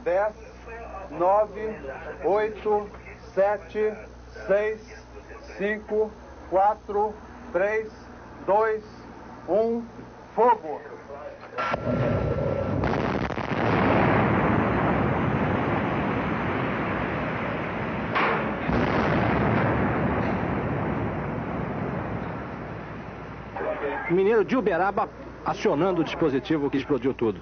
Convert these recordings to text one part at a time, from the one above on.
10, 9, 8, 7, 6, 5, 4, 3, 2, 1, fogo! Mineiro de Uberaba acionando o dispositivo que explodiu tudo.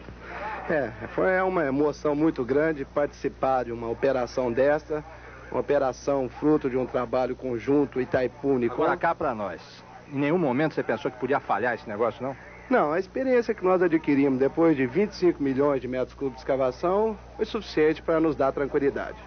É, foi uma emoção muito grande participar de uma operação dessa, uma operação fruto de um trabalho conjunto Itaipu-Unicom. Agora cá pra nós, em nenhum momento você pensou que podia falhar esse negócio, não? Não, a experiência que nós adquirimos depois de 25 milhões de metros cúbicos de escavação foi suficiente para nos dar tranquilidade.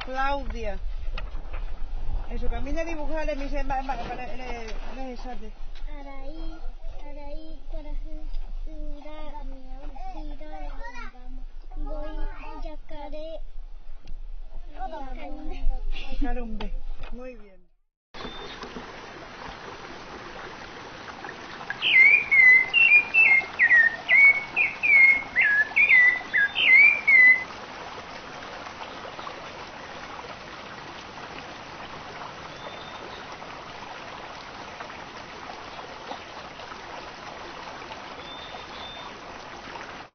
Claudia. En su camino a dibujar, me dice, Araí, araí, voy, yacaré, Carumbe. Muy bien.